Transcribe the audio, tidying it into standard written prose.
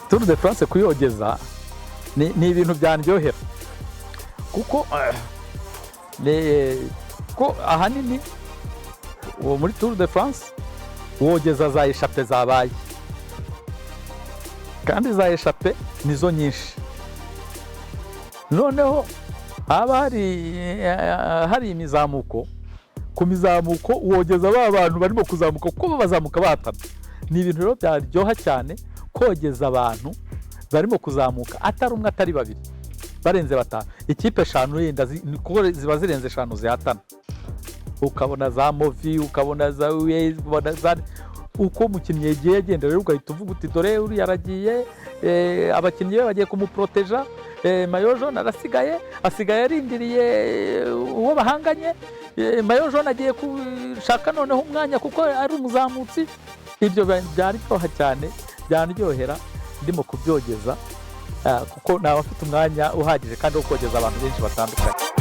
Tour de France kuyogeza ni ibintu byandyohera, kuko ko ahanini uwo muri Tour de France wogeza za échappées zabaye, kandi za échappées nizo nyinshi. Noneho haba hari imizamuko, ku mizamuko wogeza ba bantu barimo kuzamuka, kuko bo bazamuka bahatana. Ni ibintu rero byaryoha cyane kogeza abantu barimo kuzamuka, atari umwe, atari babiri, barenze batanu, ikipe eshanu yenda kuko ziba zirenze eshanu zihatana. Ukabona za Movi, ukabona za Waze, ukabona za uko umukinnyi yagiye agenda. Rero ugahita uvuga uti: "Dore uriya aragiye, abakinnyi be bagiye kumuporoteja, maillot jaune arasigaye, asigaye arindiriye uwo bahanganye, maillot jaune agiye gushaka noneho umwanya kuko ari umuzamutsi." Ibyo byaryoha cyane, byanryohera ndimo kubyogeza, kuko naba mfite umwanya uhagije kandi wo kogeza abantu benshi batandukanye.